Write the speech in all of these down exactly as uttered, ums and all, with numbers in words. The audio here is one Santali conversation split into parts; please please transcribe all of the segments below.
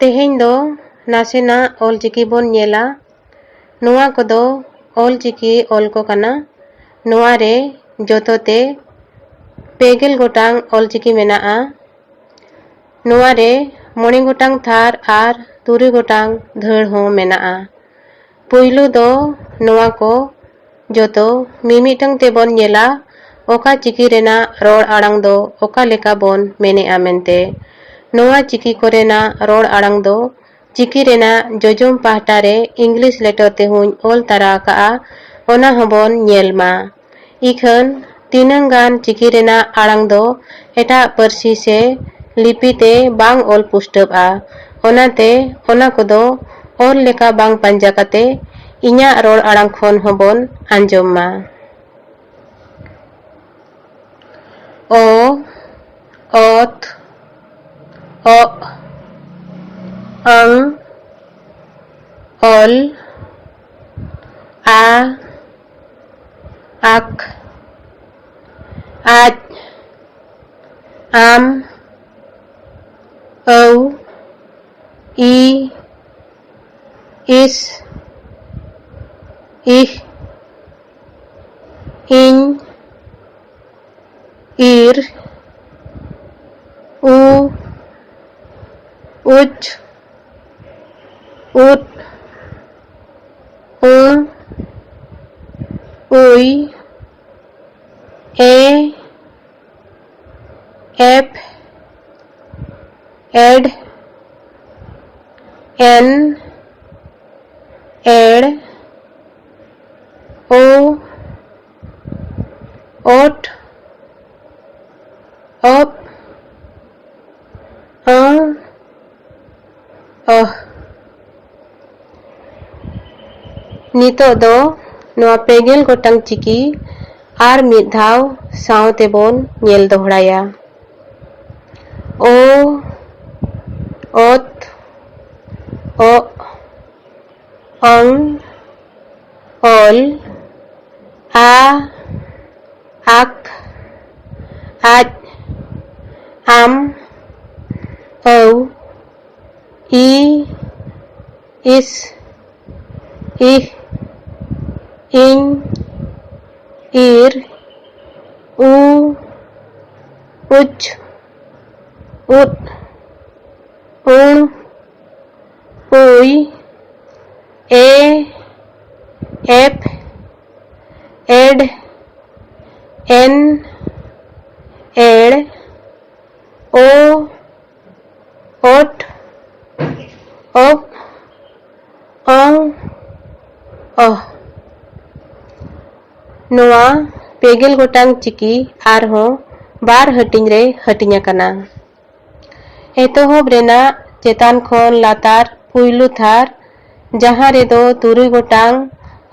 ᱛᱮᱦᱮᱧ ᱫᱚ ᱱᱟᱥᱮᱱᱟᱜ ᱚᱞᱪᱤᱠᱤ ᱵᱚᱱ ᱧᱮᱞᱟ᱾ ᱱᱚᱣᱟ ᱠᱚᱫᱚ ᱚᱞᱪᱤᱠᱤ ᱚᱞ ᱠᱚ ᱠᱟᱱᱟ᱾ ᱱᱚᱣᱟ ᱨᱮ ᱡᱚᱛᱚ ᱛᱮ ᱯᱮ ᱜᱮᱞ ᱜᱚᱴᱟᱝ ᱚᱞᱪᱤᱠᱤ ᱢᱮᱱᱟᱜᱼᱟ᱾ ᱱᱚᱣᱟ ᱨᱮ ᱢᱚᱬᱮ ᱜᱚᱴᱟᱝ ᱛᱷᱟᱨ ᱟᱨ ᱛᱩᱨᱩᱭ ᱜᱚᱴᱟᱝ ᱫᱷᱟᱹᱲ ᱦᱚᱸ ᱢᱮᱱᱟᱜᱼᱟ᱾ ᱯᱩᱭᱞᱩ ᱫᱚ ᱱᱚᱣᱟ ᱠᱚ ᱡᱚᱛᱚ ᱢᱤᱢᱤᱫᱴᱟᱝ ᱛᱮᱵᱚᱱ ᱧᱮᱞᱟ, ᱚᱠᱟ ᱪᱤᱠᱤ ᱨᱮᱱᱟᱜ ᱨᱚᱲ ᱟᱲᱟᱝ ᱫᱚ ᱚᱠᱟ ᱞᱮᱠᱟ ᱵᱚᱱ ᱢᱮᱱᱮᱜᱼᱟ ᱢᱮᱱᱛᱮ᱾ ᱱᱚᱣᱟ ᱪᱤᱠᱤ ᱠᱚᱨᱮᱱᱟᱜ ᱨᱚᱲ ᱟᱲᱟᱝ ᱫᱚ ᱪᱤᱠᱤ ᱨᱮᱱᱟᱜ ᱡᱚᱡᱚᱢ ᱯᱟᱦᱴᱟ ᱨᱮ ᱤᱝᱞᱤᱥ ᱞᱮᱴᱚ ᱛᱮᱦᱚᱸᱧ ᱚᱞ ᱛᱟᱨᱟ ᱟᱠᱟᱜᱼᱟ, ᱚᱱᱟ ᱦᱚᱸᱵᱚᱱ ᱧᱮᱞ ᱢᱟ᱾ ᱤᱠᱷᱟᱹᱱ ᱛᱤᱱᱟᱹᱝ ᱜᱟᱱ ᱪᱤᱠᱤ ᱨᱮᱱᱟᱜ ᱟᱲᱟᱝ ᱫᱚ ᱮᱴᱟᱜ ᱯᱟᱹᱨᱥᱤ ᱥᱮ ᱞᱤᱯᱤ ᱛᱮ ᱵᱟᱝ ᱚᱞ ᱯᱩᱥᱴᱟᱹᱜᱼᱟ, ᱚᱱᱟᱛᱮ ᱚᱱᱟ ᱠᱚᱫᱚ ᱚᱞ ᱞᱮᱠᱟ ᱵᱟᱝ ᱯᱟᱸᱡᱟ ᱠᱟᱛᱮ ᱤᱧᱟᱹᱜ ᱨᱚᱲ ᱟᱲᱟᱝ ᱠᱷᱚᱱ ᱦᱚᱸᱵᱚᱱ ᱟᱸᱡᱚᱢ ᱢᱟ᱾ ᱚ, ᱚᱛ, ᱚᱜ, ᱚᱝ, ᱚᱞ, ᱟ, ᱟᱠ, ᱟᱡ, ᱟᱢ, ᱟᱹᱣ, ᱤ, ᱤᱥ, ᱤᱦ, ᱤᱧ, ᱤᱨ, ᱩ, ᱩᱪ, ᱩᱫ, ᱩ, ᱩᱭ, ᱮ, ᱮᱯ, ᱮᱰ, ᱮᱱ, ᱮᱲ, ᱳ, ᱳᱴ, ᱚᱯ, ᱚᱸ, ᱚᱦ᱾ ᱱᱤᱛᱚᱜ ᱫᱚ ᱱᱚᱣᱟ ᱯᱮ ᱜᱮᱞ ᱜᱚᱴᱟᱝ ᱪᱤᱠᱤ ᱟᱨ ᱢᱤᱫ ᱫᱷᱟᱣ ᱥᱟᱶ ᱛᱮᱵᱚᱱ ᱧᱮᱞ ᱫᱚᱦᱲᱟᱭᱟ᱾ ᱳ, ᱚᱛ, ᱚᱜ, ᱚᱝ, ᱚᱞ, ᱟ, ᱟᱠ, ᱟᱡ, ᱟᱢ, ᱟᱹᱣ, ᱤᱥ, ᱤᱦ, ᱤᱧ, ᱤᱨ, ᱩ, ᱩᱪ, ᱩᱫ, ᱩᱬ, ᱩᱭ, ᱮ, ᱮᱯ, ᱮᱰ, ᱮᱱ, ᱮᱲ, ᱳ, ᱳᱴ, ᱳᱜ, ᱚᱝ, ᱚᱦ᱾ ᱱᱚᱣᱟ ᱯᱮᱜᱮᱞ ᱜᱚᱴᱟᱝ ᱪᱤᱠᱤ ᱟᱨᱦᱚᱸ ᱵᱟᱨ ᱦᱟᱹᱴᱤᱧ ᱨᱮ ᱦᱟᱹᱴᱤᱧ ᱟᱠᱟᱱᱟ᱾ ᱮᱛᱚᱦᱚᱵ ᱨᱮᱱᱟᱜ ᱪᱮᱛᱟᱱ ᱠᱷᱚᱱ ᱞᱟᱛᱟᱨ ᱯᱩᱭᱞᱩ ᱛᱷᱟᱨ, ᱡᱟᱦᱟᱸ ᱨᱮᱫᱚ ᱛᱩᱨᱩᱭ ᱜᱚᱴᱟᱝ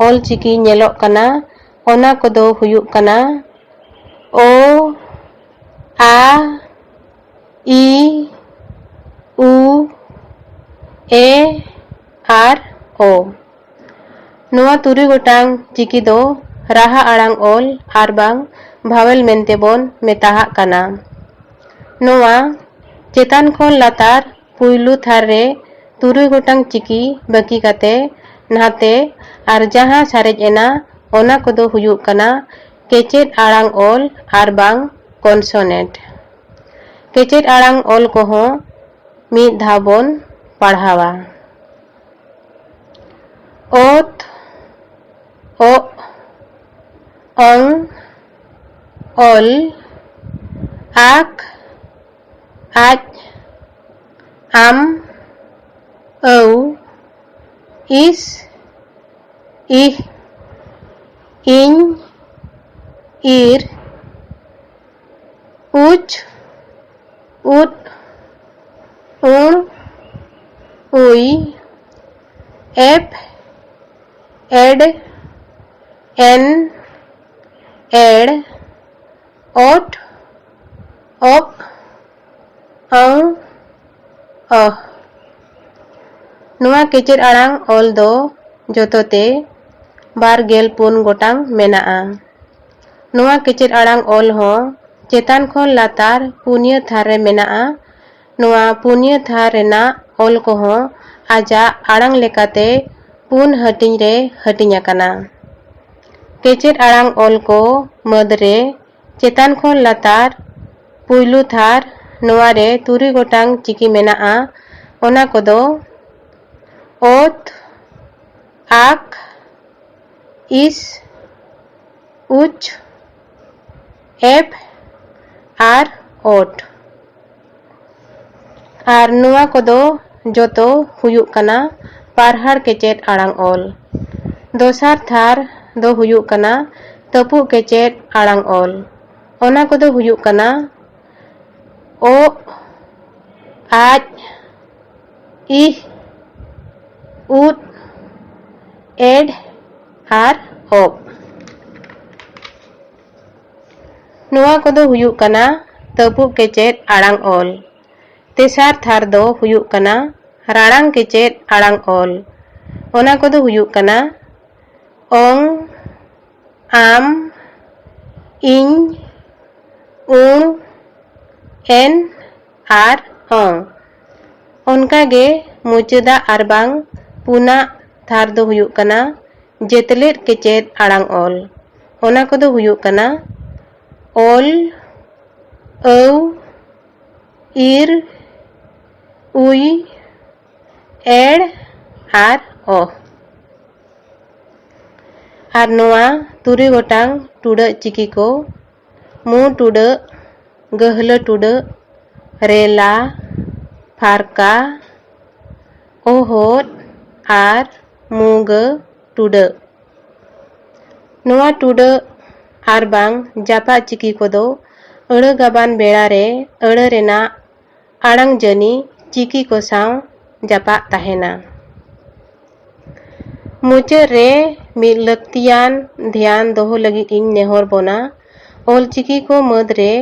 ᱚᱞ ᱪᱤᱠᱤ ᱧᱮᱞᱚᱜ ᱠᱟᱱᱟ, ᱚᱱᱟ ᱠᱚᱫᱚ ᱦᱩᱭᱩᱜ ᱠᱟᱱᱟ ᱳ, ᱟ, ᱤ, ᱩ, ᱮ ᱟᱨ ᱳ᱾ ᱱᱚᱣᱟ ᱛᱩᱨᱩᱭ ᱜᱚᱴᱟᱝ ᱪᱤᱠᱤ ᱫᱚ ᱨᱟᱦᱟ ᱟᱲᱟᱝ ᱚᱞ ᱟᱨ ᱵᱟᱝ ᱵᱷᱟᱣᱮᱞ ᱢᱮᱱᱛᱮ ᱵᱚᱱ ᱢᱮᱛᱟᱦᱟᱜ ᱠᱟᱱᱟ᱾ ᱱᱚᱣᱟ ᱪᱮᱛᱟᱱ ᱠᱷᱚᱱ ᱞᱟᱛᱟᱨ ᱯᱩᱭᱞᱩ ᱛᱷᱟᱨ ᱨᱮ ᱛᱩᱨᱩᱭ ᱜᱚᱴᱟᱝ ᱪᱤᱠᱤ ᱵᱟᱹᱠᱤ ᱠᱟᱛᱮ ᱱᱟᱛᱮ ᱟᱨ ᱡᱟᱦᱟᱸ ᱥᱟᱨᱮᱡ ᱮᱱᱟ, ᱚᱱᱟ ᱠᱚᱫᱚ ᱦᱩᱭᱩᱜ ᱠᱟᱱᱟ ᱠᱮᱪᱮᱫ ᱟᱲᱟᱝ ᱚᱞ ᱟᱨ ᱵᱟᱝ ᱠᱚᱱᱥᱚᱱᱮᱱᱴ᱾ ᱠᱮᱪᱮᱫ ᱟᱲᱟᱝ ᱚᱞ ᱠᱚᱦᱚᱸ ᱢᱤᱫ ᱫᱷᱟᱣ ᱵᱚᱱ ᱯᱟᱲᱦᱟᱣᱟ᱾ ᱚᱛ, ᱚᱜ, ᱚᱝ, ᱚᱞ, ᱟᱠ, ᱟᱡ, ᱟᱢ, ᱟᱹᱣ, ᱤᱥ, ᱤᱦ, ᱤᱧ, ᱤᱨ, ᱩᱪ, ᱩᱫ, ᱩᱬ, ᱩᱭ, ᱮᱯ, ᱮᱰ, ᱮᱱ, ᱮᱲ, ᱚᱴ, ᱚᱜ, ᱚᱝ, ᱚᱦ᱾ ᱱᱚᱣᱟ ᱠᱮᱪᱮᱫ ᱟᱲᱟᱝ ᱚᱞ ᱫᱚ ᱡᱚᱛᱚ ᱛᱮ ᱵᱟᱨ ᱜᱮᱞ ᱯᱩᱱ ᱜᱚᱴᱟᱝ ᱢᱮᱱᱟᱜᱼᱟ᱾ ᱱᱚᱣᱟ ᱠᱮᱪᱮᱫ ᱟᱲᱟᱝ ᱚᱞ ᱦᱚᱸ ᱪᱮᱛᱟᱱ ᱠᱷᱚᱱ ᱞᱟᱛᱟᱨ ᱯᱩᱱᱭᱟᱹ ᱛᱷᱟᱨ ᱨᱮ ᱢᱮᱱᱟᱜᱼᱟ᱾ ᱱᱚᱣᱟ ᱯᱩᱱᱭᱟᱹ ᱛᱷᱟᱨ ᱨᱮᱱᱟᱜ ᱚᱞ ᱠᱚᱦᱚᱸ ᱟᱡᱟᱜ ᱟᱲᱟᱝ ᱞᱮᱠᱟᱛᱮ ᱯᱩᱱ ᱦᱟᱹᱴᱤᱧ ᱨᱮ ᱦᱟᱹᱴᱤᱧ ᱟᱠᱟᱱᱟ᱾ ᱠᱮᱪᱮᱫ ᱟᱲᱟᱝ ᱚᱞ ᱠᱚ ᱢᱟᱹᱫᱽ ᱨᱮ ᱪᱮᱛᱟᱱ ᱠᱷᱚᱱ ᱞᱟᱛᱟᱨ ᱯᱩᱭᱞᱩ ᱛᱷᱟᱨ, ᱱᱚᱣᱟ ᱨᱮ ᱛᱩᱨᱩᱭ ᱜᱚᱴᱟᱝ ᱪᱤᱠᱤ ᱢᱮᱱᱟᱜᱼᱟ᱾ ᱚᱱᱟ ᱠᱚᱫᱚ ᱚᱛ, ᱟᱠ, ᱤᱥ, ᱩᱪ, ᱮᱯ ᱟᱨ ᱚᱴ᱾ ᱟᱨ ᱱᱚᱣᱟ ᱠᱚᱫᱚ ᱡᱚᱛᱚ ᱦᱩᱭᱩᱜ ᱠᱟᱱᱟ ᱯᱟᱨᱦᱟᱲ ᱠᱮᱪᱮᱫ ᱟᱲᱟᱝ ᱚᱞ᱾ ᱫᱚᱥᱟᱨ ᱛᱷᱟᱨ ᱫᱚ ᱦᱩᱭᱩᱜ ᱠᱟᱱᱟ ᱛᱟᱹᱯᱩᱜ ᱠᱮᱪᱮᱫ ᱟᱲᱟᱝ ᱚᱞ᱾ ᱚᱱᱟ ᱠᱚᱫᱚ ᱦᱩᱭᱩᱜ ᱠᱟᱱᱟ ᱚᱜ, ᱟᱡ, ᱤᱦ, ᱩᱫ, ᱮᱰ ᱟᱨ ᱚᱵ᱾ ᱱᱚᱣᱟ ᱠᱚᱫᱚ ᱦᱩᱭᱩᱜ ᱠᱟᱱᱟ ᱛᱟᱹᱯᱩᱜ ᱠᱮᱪᱮᱫ ᱟᱲᱟᱝ ᱚᱞ᱾ ᱛᱮᱥᱟᱨ ᱛᱷᱟᱨ ᱫᱚ ᱦᱩᱭᱩᱜ ᱠᱟᱱᱟ ᱨᱟᱲᱟᱝ ᱠᱮᱪᱮᱫ ᱟᱲᱟᱝ ᱚᱞ᱾ ᱚᱱᱟ ᱠᱚᱫᱚ ᱦᱩᱭᱩᱜ ᱠᱟᱱᱟ ᱚᱝ, ᱟᱢ, ᱤᱧ, ᱩᱬ, ᱮᱱ ᱟᱨ ᱚᱝ᱾ ᱚᱱᱠᱟᱜᱮ ᱢᱩᱪᱟᱹᱫᱟᱜ ᱟᱨᱵᱟᱝ ᱯᱩᱱᱟᱜ ᱛᱷᱟᱨ ᱫᱚ ᱦᱩᱭᱩᱜ ᱠᱟᱱᱟ ᱡᱮᱛᱞᱮᱫ ᱠᱮᱪᱮᱫ ᱟᱲᱟᱝ ᱚᱞ᱾ ᱚᱱᱟ ᱠᱚᱫᱚ ᱦᱩᱭᱩᱜ ᱠᱟᱱᱟ ᱚᱞ, ᱟᱹᱣ, ᱤᱨ, ᱩᱭ, ᱮᱲ ᱟᱨ ᱚᱦ᱾ ᱟᱨ ᱱᱚᱣᱟ ᱛᱩᱨᱩᱭ ᱜᱚᱴᱟᱝ ᱴᱩᱰᱟᱹᱜ ᱪᱤᱠᱤ ᱠᱚ ᱢᱩ ᱴᱩᱰᱟᱹᱜ, ᱜᱟᱹᱦᱞᱟᱹ ᱴᱩᱰᱟᱹᱜ, ᱨᱮᱞᱟ, ᱯᱷᱟᱨᱠᱟ, ᱚᱦᱚᱫ ᱟᱨ ᱢᱩᱜᱟᱹ ᱴᱩᱰᱟᱹᱜ᱾ ᱱᱚᱣᱟ ᱴᱩᱰᱟᱹᱜ ᱟᱨᱵᱟᱝ ᱡᱟᱯᱟᱜ ᱪᱤᱠᱤ ᱠᱚᱫᱚ ᱟᱹᱲᱟᱹ ᱜᱟᱵᱟᱱ ᱵᱮᱲᱟ ᱨᱮ ᱟᱹᱲᱟᱹ ᱨᱮᱱᱟᱜ ᱟᱲᱟᱝ ᱡᱟᱹᱱᱤ ᱪᱤᱠᱤ ᱠᱚ ᱥᱟᱶ ᱡᱟᱯᱟᱜ ᱛᱟᱦᱮᱱᱟ᱾ ᱢᱩᱪᱟᱹᱫ ᱨᱮ ᱢᱤᱫ ᱞᱟᱹᱠᱛᱤᱭᱟᱱ ᱫᱷᱮᱭᱟᱱ ᱫᱚᱦᱚ ᱞᱟᱹᱜᱤᱫ ᱤᱧ ᱱᱮᱦᱚᱨ ᱵᱚᱱᱟ, ᱚᱞᱪᱤᱠᱤ ᱠᱚ ᱢᱟᱹᱫᱽ ᱨᱮ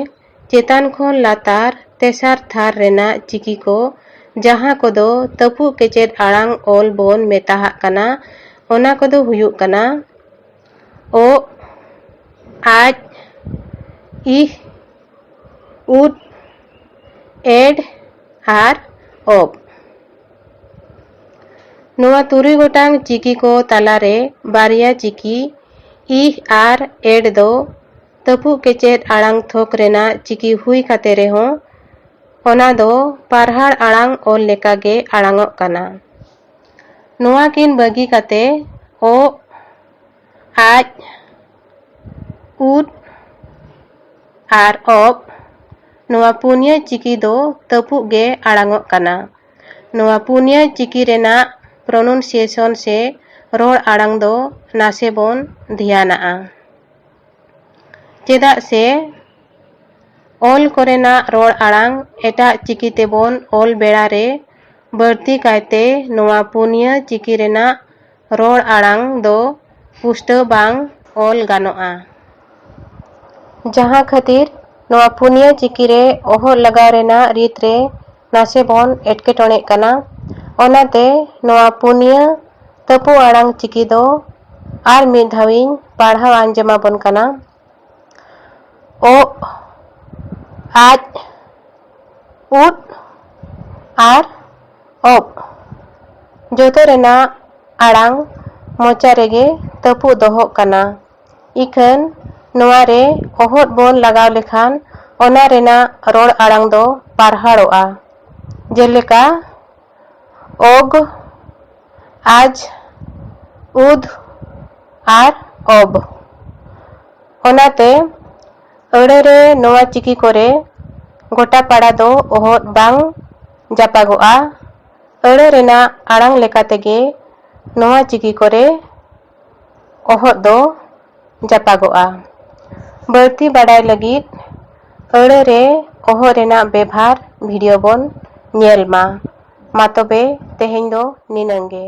ᱪᱮᱛᱟᱱ ᱠᱷᱚᱱ ᱞᱟᱛᱟᱨ ᱛᱮᱥᱟᱨ ᱛᱷᱟᱨ ᱨᱮᱱᱟᱜ ᱪᱤᱠᱤ ᱠᱚ, ᱡᱟᱦᱟᱸ ᱠᱚᱫᱚ ᱛᱟᱹᱯᱩᱜ ᱠᱮᱪᱮᱫ ᱟᱲᱟᱝ ᱚᱞ ᱵᱚᱱ ᱢᱮᱛᱟᱦᱟᱜ ᱠᱟᱱᱟ, ᱚᱱᱟ ᱠᱚᱫᱚ ᱦᱩᱭᱩᱜ ᱠᱟᱱᱟ ᱚᱜ, ᱟᱡ, ᱤᱦ, ᱩᱫ, ᱮᱰ ᱟᱨ ᱚᱵ᱾ ᱱᱚᱣᱟ ᱛᱩᱨᱩᱭ ᱜᱚᱴᱟᱝ ᱪᱤᱠᱤ ᱠᱚ ᱛᱟᱞᱟᱨᱮ ᱵᱟᱨᱭᱟ ᱪᱤᱠᱤ ᱤᱦ ᱟᱨ ᱮᱰ ᱫᱚ ᱛᱟᱹᱯᱩᱜ ᱠᱮᱪᱮᱫ ᱟᱲᱟᱝ ᱛᱷᱚᱠ ᱨᱮᱱᱟᱜ ᱪᱤᱠᱤ ᱦᱩᱭ ᱠᱟᱛᱮ ᱨᱮᱦᱚᱸ ᱚᱱᱟ ᱫᱚ ᱯᱟᱨᱦᱟᱲ ᱟᱲᱟᱝ ᱚᱞ ᱞᱮᱠᱟᱜᱮ ᱟᱲᱟᱝᱚᱜ ᱠᱟᱱᱟ᱾ ᱱᱚᱣᱟ ᱠᱤᱱ ᱵᱟᱹᱜᱤ ᱠᱟᱛᱮ ᱚᱜ, ᱟᱡ, ᱩᱫ ᱟᱨ ᱚᱵ, ᱱᱚᱣᱟ ᱯᱩᱱᱭᱟᱹ ᱪᱤᱠᱤ ᱫᱚ ᱛᱟᱹᱯᱩᱜ ᱜᱮ ᱟᱲᱟᱝᱚᱜ ᱠᱟᱱᱟ᱾ ᱱᱚᱣᱟ ᱯᱩᱱᱭᱟᱹ ᱪᱤᱠᱤ ᱨᱮᱱᱟᱜ ᱯᱨᱚᱱᱩᱱᱥᱤᱭᱮᱥᱚᱱ ᱥᱮ ᱨᱚᱲ ᱟᱲᱟᱝ ᱫᱚ ᱱᱟᱥᱮ ᱵᱚᱱ ᱫᱷᱮᱭᱟᱱᱟᱜᱼᱟ᱾ ᱪᱮᱫᱟᱜ ᱥᱮ ᱚᱞ ᱠᱚᱨᱮᱱᱟᱜ ᱨᱚᱲ ᱟᱲᱟᱝ ᱮᱴᱟᱜ ᱪᱤᱠᱤ ᱛᱮᱵᱚᱱ ᱚᱞ ᱵᱮᱲᱟ ᱨᱮ ᱵᱟᱹᱲᱛᱤ ᱠᱟᱭᱛᱮ ᱱᱚᱣᱟ ᱯᱩᱱᱭᱟᱹ ᱪᱤᱠᱤ ᱨᱮᱱᱟᱜ ᱨᱚᱲ ᱟᱲᱟᱝ ᱫᱚ ᱯᱩᱥᱴᱟᱹᱣ ᱵᱟᱝ ᱚᱞ ᱜᱟᱱᱚᱜᱼᱟ᱾ ᱡᱟᱦᱟᱸ ᱠᱷᱟᱹᱛᱤᱨ ᱱᱚᱣᱟ ᱯᱩᱱᱭᱟᱹ ᱪᱤᱠᱤ ᱨᱮ ᱚᱦᱚᱫ ᱞᱟᱜᱟᱣ ᱨᱮᱱᱟᱜ ᱨᱤᱛ ᱨᱮ ᱱᱟᱥᱮ ᱵᱚᱱ ᱮᱴᱠᱮᱴᱚᱬᱮᱜ ᱠᱟᱱᱟ᱾ ᱚᱱᱟᱛᱮ ᱱᱚᱣᱟ ᱯᱩᱱᱭᱟᱹ ᱛᱟᱹᱯᱩ ᱟᱲᱟᱝ ᱪᱤᱠᱤ ᱫᱚ ᱟᱨ ᱢᱤᱫ ᱫᱷᱟᱣᱤᱧ ᱯᱟᱲᱦᱟᱣ ᱟᱸᱡᱚᱢ ᱟᱵᱚᱱ ᱠᱟᱱᱟ᱾ ᱚᱜ, ᱟᱡ, ᱩᱫ ᱟᱨ ᱚᱵ, ᱡᱚᱛᱚ ᱨᱮᱱᱟᱜ ᱟᱲᱟᱝ ᱢᱚᱪᱟ ᱨᱮᱜᱮ ᱛᱟᱹᱯᱩᱜ ᱫᱚᱦᱚᱜ ᱠᱟᱱᱟ᱾ ᱤᱠᱷᱟᱹᱱ ᱱᱚᱣᱟ ᱨᱮ ᱚᱦᱚᱫ ᱵᱚᱱ ᱞᱟᱜᱟᱣ ᱞᱮᱠᱷᱟᱱ ᱚᱱᱟ ᱨᱮᱱᱟᱜ ᱨᱚᱲ ᱟᱲᱟᱝ ᱫᱚ ᱯᱟᱨᱦᱟᱲᱚᱜᱼᱟ᱾ ᱡᱮᱞᱮᱠᱟ, ᱚᱜ, ᱟᱡ, ᱩᱫ ᱟᱨ ᱚᱵ᱾ ᱚᱱᱟᱛᱮ ᱟᱹᱲᱟᱹ ᱨᱮ ᱱᱚᱣᱟ ᱪᱤᱠᱤ ᱠᱚᱨᱮ ᱜᱚᱴᱟ ᱯᱟᱲᱟ ᱫᱚ ᱚᱦᱚᱫ ᱵᱟᱝ ᱡᱟᱯᱟᱜᱚᱜᱼᱟ᱾ ᱟᱹᱲᱟᱹ ᱨᱮᱱᱟᱜ ᱟᱲᱟᱝ ᱞᱮᱠᱟ ᱛᱮᱜᱮ ᱱᱚᱣᱟ ᱪᱤᱠᱤ ᱠᱚᱨᱮ ᱚᱦᱚᱫ ᱫᱚ ᱡᱟᱯᱟᱜᱚᱜᱼᱟ᱾ ᱵᱟᱹᱲᱛᱤ ᱵᱟᱰᱟᱭ ᱞᱟᱹᱜᱤᱫ ᱟᱹᱲᱟᱹ ᱨᱮ ᱚᱦᱚᱫ ᱨᱮᱱᱟᱜ ᱵᱮᱵᱷᱟᱨ ᱵᱷᱤᱰᱤᱭᱳ ᱵᱚᱱ ᱧᱮᱞ ᱢᱟ᱾ ᱢᱟ ᱛᱚᱵᱮ ᱛᱮᱦᱮᱧ ᱫᱚ ᱱᱤᱱᱟᱹᱝ ᱜᱮ᱾